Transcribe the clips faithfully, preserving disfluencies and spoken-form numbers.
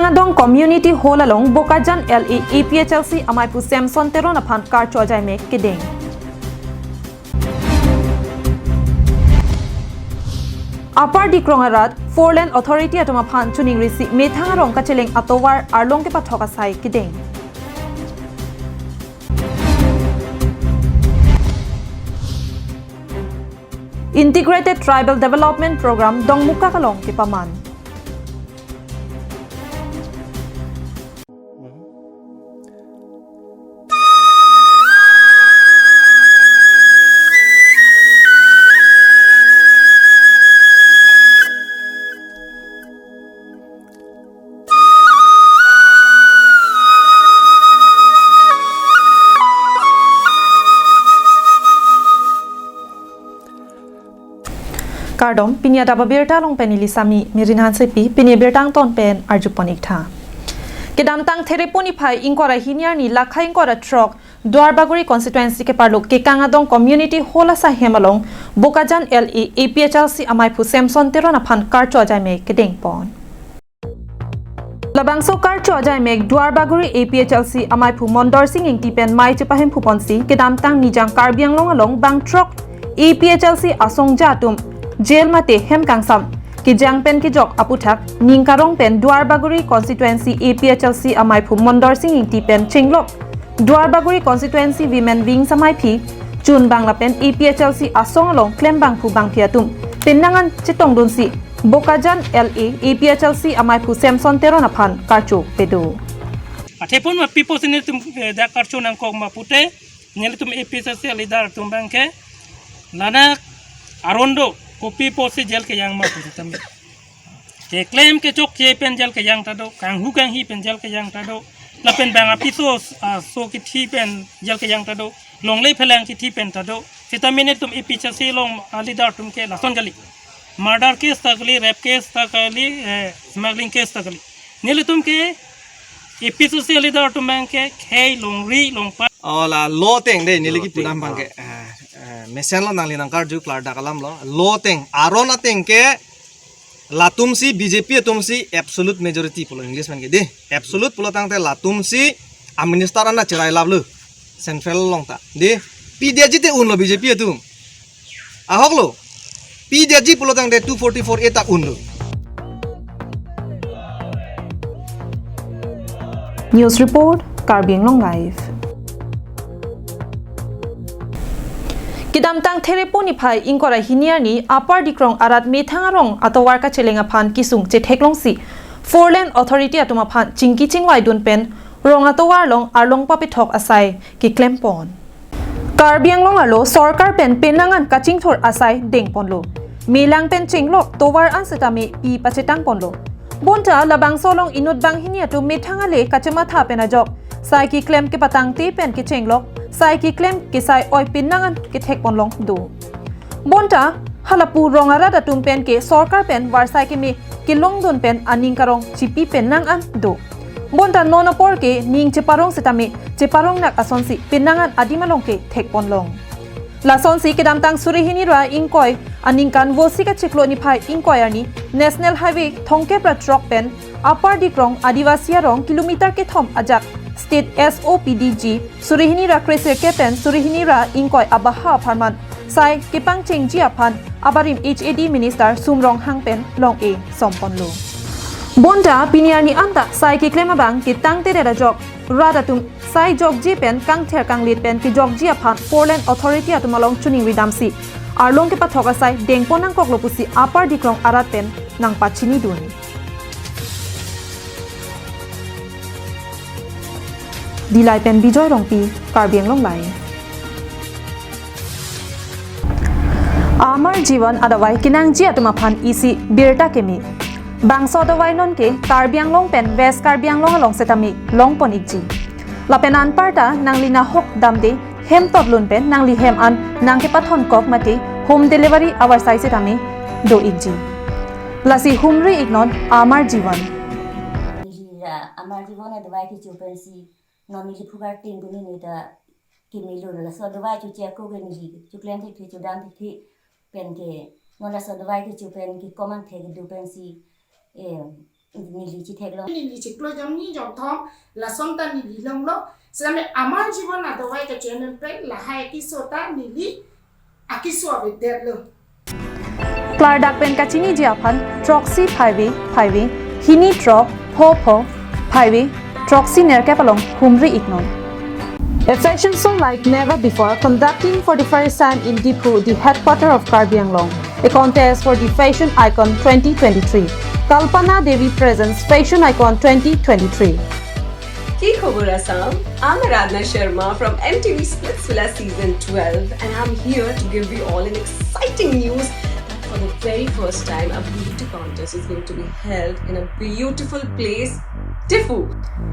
Adong Community Hall along Bokajan L A A P H L C amaiphu Samson Teron aphan karcho ajaimek kedeng. Upper Dikrong arat Four Lane Authority atum aphan chuning risi methang arong kacheleng atovar arlong kepathok asai kedeng. Integrated Tribal Development Program Dongmukak along kepaman. Kardom, pini adap abirta along pen neli Sami Mirin Hansepi, pini birta angton pen arjupon iktha. Kedamtang Therepo niphai ingkoi ra hini arni lakha ingkoi ra throk Duarbagori constituency keparlo Kekang Adong Community Hall asai hem along Bokajan L A A P H L C amaiphu Samson Teron aphan karcho ajaimek kedengpon. Labangso karcho ajaimek Duarbagori A P H L C amaiphu Mondor Sing Ingti pen mei chepahemphuponsi kedamtang Nijang Karbi Anglong along bang throk A P H L C asongja atum jail mate hem kangsam kejang pen kejok aputhak ning karong pen Duarbagori constituency A P H L C amaiphu Mondor Sing Ingti pen chenglok Duarbagori constituency women wings amaiphi chunbang lapen A P H L C asong along klembangphu bangphi atum penang an chetongdunsi Bokajan L A A P H L C amaiphu Samson Teron aphan karcho pedo. Athe pon ma pi pusi nelitum, eh, dak karcho nangkok ma pute, nelitum A P H L C leader atum abangke ladak aron do, kopi pusi jail kejang ma pute tame. Keklem kechokche pen jail kejang ta do, kanghu kanghi pen jail kejang ta do, lapen bang apiso, ah, so kithi pen jail kejang ta do, longle phelang kithi pen ta do. Seta nelitum A P H L C along, ah, leader atum ke lason kali. Murder case ta kali, rape case ta kali, eh, smuggling case ta kali. Nelitum ke A P H L C leader atum abangke khei longri longpa. Oh, la law ateng deh, neli law kipu ateng, dam abangke. Ah. Eh, eh, mesen lo nangli nangkarju klardak alam lo. Law ateng, aron ateng ke latumsi B J P atumsi absolute majority pulo English pen ke deh. Absolute pulo tangte latumsi a minister an cherai laplo. Central along ta. Deh, pidetji te unlo B J P atum. Ahok lo. Pidetji pulo tangte two forty-four A ta unlo. News report, Karbi Anglong Live. Kedamtang Therepo niphai ingkoi ra hini arni Upper Dikrong arat methang arong atovar kacheleng aphan kesung chetheklongsi Four Lane Authority atum aphan chingki chingvaidun pen rong atovar along arlong papethok asai keklempon. Karbi Anglong arlo sorkar pen penang an kachingthur asai dengponlo. Melang pen chenglok tovar an setame pi pachetangponlo. Bonta labangso along inut banghini atum methang ale kachematha pen ajok sai keklem kepatangte pen kechenglok, sai keklem kesai oi penang an kethekponlong do. Bonta halapu rong arat atum pen ke sorkar pen varsai keme kelongdun pen aning karong chipi penang an do. Bonta non apor ke ning cheparong setame cheparong nak asonsi penang an adim along ke thekponlong. Lasonsi kedamtang suri hini ra ingkoi aningkan Vosik achiklo niphai ingkoi arni National Highway thomkep ra throk pen Upper Dikrong Adivasi arong kilometer kethom ajak State S O P D G suri hini ra kresirkep pen suri hini ra ingkoi abaha apharman sai kepangchengji aphan abarim H A D Minister Sum Ronghang pen long-e somponlo. Bonta pini arni anta sai keklem abang ketangtedet ajok rat atum sai jokji pen kangther kanglit pen kejokji aphan Four Lane Authority atum along choningri damsi arlong kepathok asai dengpon nangkoklo pusi Upper Dikrong arat pen nangpachinidun. Dillai pen Bijoy Rongpi, Karbi Anglong Live. Amar Jivan adavai kenangji atum aphan isi birta keme. Bangso adavai non ke Karbi Anglong pen West Karbi Anglong along setame longpon ikji. Lapen anparta nangli nahok damde hem totlun pen nangli hem an nangkepathonkok mate home delivery avarsai setame do ikji. Lasi humri iknon Amar Jivan. Neli ra Amar Jivan adavai kecho pensi non neli phugar tin duni neta kemelo laso adavai choche ako ke neli choklem thekthe chodam thekthe pen ke non laso adavai kecho pen ke komang the kedo pensi, eh, Neli chetheklo. Neli chiklo jamni jamthom lason ta neli longlo. Sitame Amar Jeevan Adawai kachoningri lahai akeso ta neli akeso avedetlo. Klardak pen kachiniji aphan throksi phaive phaive hini throk pho pho phaive throksi nerkep along humri iknon. A fashion show like never before, conducting for the first time in Diphu, the headquarter of Karbi Anglong. A contest for the fashion icon twenty twenty-three. Kalpana Devi presents Fashion Icon twenty twenty-three. Ki khobor Assam? I'm Aradhna Sharma from M T V Splitsvilla season twelve, and I'm here to give you all an exciting news that for the very first time, a beauty contest is going to be held in a beautiful place, Diphu.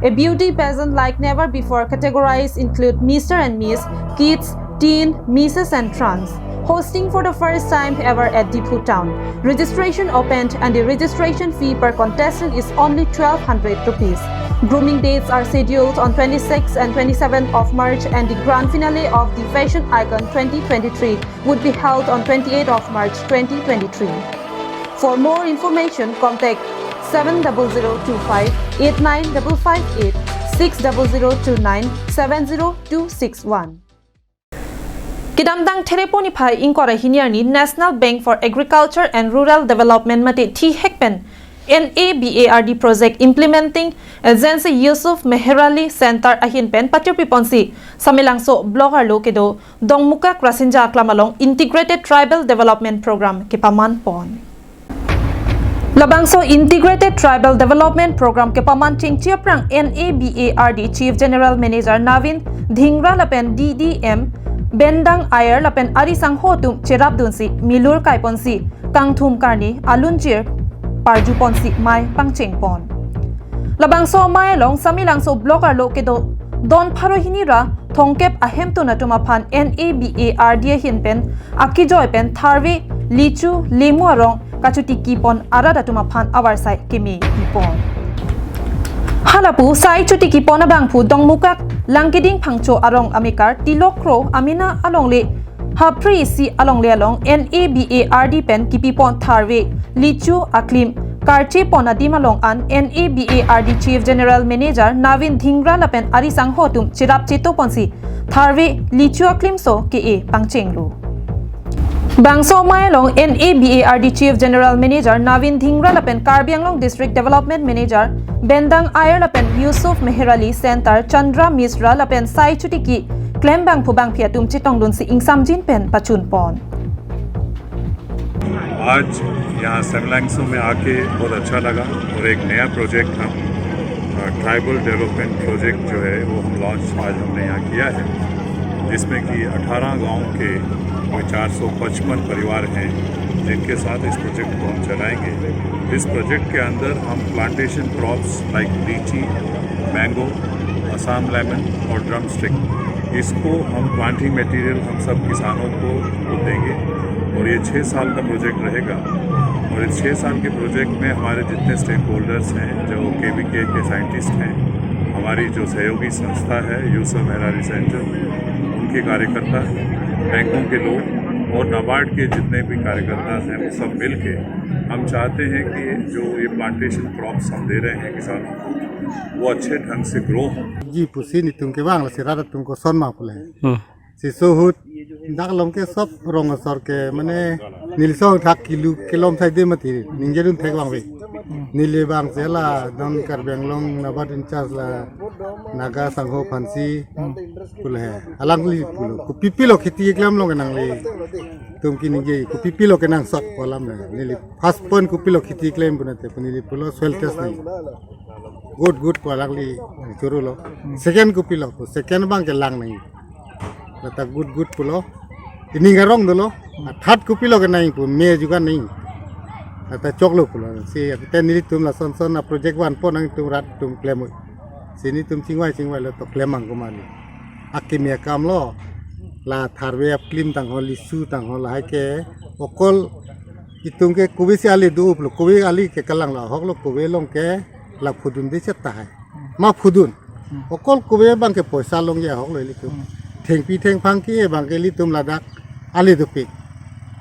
A beauty pageant like never before, categories include Mister and Miss, Kids, Teen, Misses and Trans. Hosting for the first time ever at Diphu town. Registration opened and the registration fee per contestant is only twelve hundred rupees. Grooming dates are scheduled on twenty-sixth and twenty-seventh of March, and the grand finale of the Fashion Icon twenty twenty-three would be held on twenty-eighth of March twenty twenty-three. For more information, contact seven double zero two five eight nine double five eight, six double zero two nine seven zero two six one. Kedamtang Therepo niphai ingkoi ra hini arni National Bank for Agriculture and Rural Development mate thihek pen N A B A R D Project Implementing Agency Yusuf Meherali Center ahin pen patirpi ponsi Samelangso block arlo kedo Dongmukak Rasinja aklam along Integrated Tribal Development Program kepaman pon. Labangso Integrated Tribal Development Program kepaman chengchi aphrang N A B A R D Chief General Manager Navin Dhingra lapen D D M Bendang Iyer lapen ari sangho atum cherapdunsi milur kaiponsi kangthum karni alunjir parjuponsi mei pangchengpon. Labangso mei along Samelangso block arlo kedo don pharo hini ra thomkep ahemtun atum aphan N A B A R D ahin pen akejoi pen tharve, lichu, lemu arong kachotikipon arat atum aphan avarsai keme pipon. Halapu sai chotikipon abangphu Dongmukak Langkiding Phangcho arong amekar Tilok Kro amena alongle haphri isi alongle along N A B A R D pen kipipon tharve, lichu aklim karchepon adim along an N A B A R D Chief General Manager Navin Dhingra lapen ari sangho atum cherap chetoponsi tharve, lichu aklimso ke-e pangchenglo. Bangso mei along N A B A R D Chief General Manager Navin Dhingra lapen Karbi Anglong District Development Manager Bendang Iyer lapen Yusuf Meherali Center Chandra Misra lapen sai chotiki klem bangphu bangphi atum chetongdunsi ingsamjin pen pachunpon. आज यहाँ सेमलैंगसो में आके बहुत अच्छा लगा और एक नया प्रोजेक्ट हम, अ, ट्राइबल डेवलपमेंट प्रोजेक्ट जो है, वो हम लॉन्च आज हमने यहाँ किया है, जिसमें कि अठारह गांव के कोई चार सौ पचपन परिवार हैं, जिनके साथ इस प्रोजेक्ट को हम चलाएंगे। इस प्रोजेक्ट के अंदर हम प्लांटेशन क्रॉप्स लाइक लीची, मैंगो, असम लेमन और ड्रमस्टिक, इसको हम प्लांटिंग मटेरियल हम सब किसानों को, को देंगे और ये छः साल का प्रोजेक्ट रहेगा। और इस छः साल के प्रोजेक्ट में हमारे जितने स्टेक होल्डर्स हैं, जो केवीके के साइंटिस्ट हैं, हमारी जो सहयोगी संस्था है यूसुफ मेहराली सेंटर, उनके कार्यकर्ता, बैंकों के लोग और नाबार्ड के जितने भी कार्यकर्ता हैं, वो सब मिलके हम चाहते हैं कि जो ये प्लांटेशन क्रॉप्स हम दे रहे हैं किसानों को, वो अच्छे ढंग से ग्रो हों। Ji pusi netum kevang lasi rat atum koson ma pule. Hmm. Si so ahut dak along ke sob rong asor ke mane neli song thak kilu kelom saide mati ningjedun thek abang ave. Neli abang si la don Karbi Anglong nabat in charge la Naga sangho aphansi pule he. Alangli pulo. Kopi pilo kheti keklem along nangli. Tum ke ningje kopi pilo kenangsot pu alam le. Neli first point kopi pilo kheti keklem pu nangte pu neli pulo soil test nangji. Good, good pu alangli choro lo. Second kopi pilo, second abang ke lang nangji. Lata good, good pulo. Ining arong dolo. Third kopi pilo kenangji pu me juga nangji. Lata choklo pulo. Si ate nelitum lason son a project vanpo nangtum rat atum klem. Si netum chingvai chingvai lo to klem mang kumali. Akimi akam lo. La tharve aklim tangho, lisu tangho lahai ke. Okol itum ke kove si ali do pulo. Kove ali ke kalang lo ahok lo kove along ke la phudun de chet tahai. Ma phudun. Okol kove abang ke poisa longji ahok lo ilitum. Thengpi thengphang ke abang ke ilitum ladak ali dopik.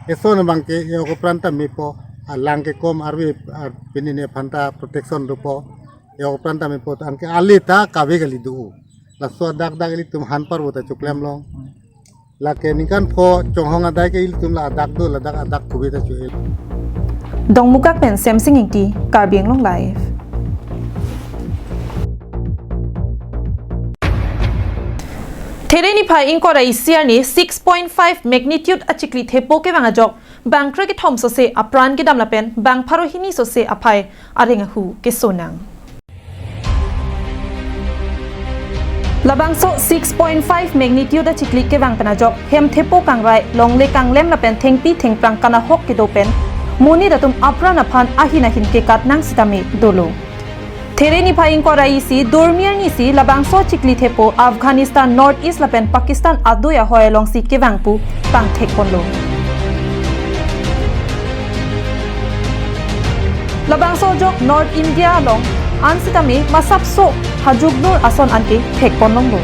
Eson abang ke yo ko pranta mepo. Alang kekom arve, ah, pini ne aphan ta protection dopo. E-ok apran tame pu anke ale ta kave kali do. Laso adak dak ilitum han parbo ta choklem long. Lake ningkan pho chonghong adai ke ilitum la adak do, ladak adak kove ta cho-e. Dongmukak pen Semsing Ingti, Karbi Anglong Live. There niphai ingkoi ra isi arni six point five magnitude achikli thepo kevang ajok bangkre kethom sose apran kedam lapen bang pharo hini sose aphai areng ahu kesonang. Labangso six point five magnitude achikli kevang pen ajok hem thepo kangrai, longle kanglem lapen thengpi thengphrang kanahok kedo pen monit atum apran aphan ahin ahin kekat nang sitame dolo. There niphai ingkoi ra isi, Durmi arni si labangso achikli thepo Afghanistan, North East lapen Pakistan adui ahoi alongsi kevang pu pangthek ponlo. Labangso ajok North India along an sitame masapso hajuknur ason anke thek pon longlo.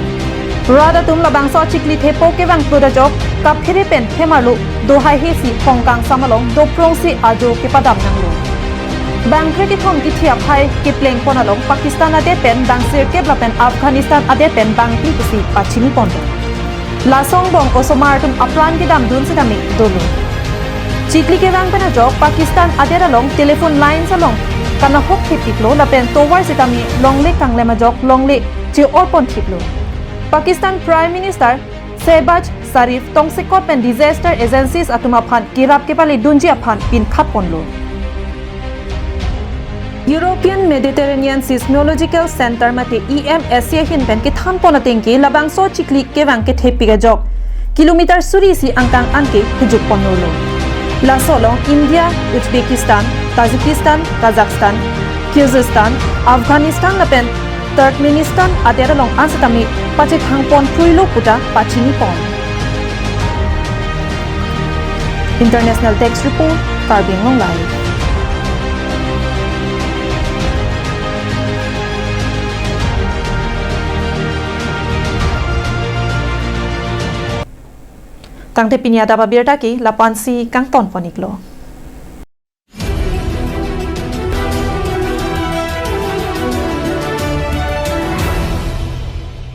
Rat atum labangso achikli thepo kevang plot ajok kaphere pen hem arlo do haihesi phong kangsam along doprongsi ajo kepadam nanglo. Bangkre kethom kithi aphai kepleng pon along Pakistan adet pen bang sirkep lapen Afghanistan adet pen bang phli pusi pachini ponlo. Laso angbong osomar atum apran kedam dun sitame dolo. Chikli kevang pen ajok Pakistan adet along telephone lines along kanahok thepiklo lapen tovar sitame longle kanglem ajok longle che-or pon thiplo. Pakistan Prime Minister Shehbaz Sharif tongsekot pen disaster agencies atum aphan kerap kepale dunji aphan pinkhat ponlo. European Mediterranean Seismological Center mate E M S C ahin pen kethan pon ateng ke labangso chikli kevang kethepik ajok kilometer suri isi angkang anke hijuk ponlo. Laso along India, Uzbekistan, Tajikistan, Kazakhstan, Kyrgyzstan, Afghanistan lapen Turkmenistan adet along an sitame pachethang pon phruilo puta pachini pon. International Desk Report, Karbi Anglong Live. Tangte pini adap abirta ke lapu-ansi kangton pon iklo.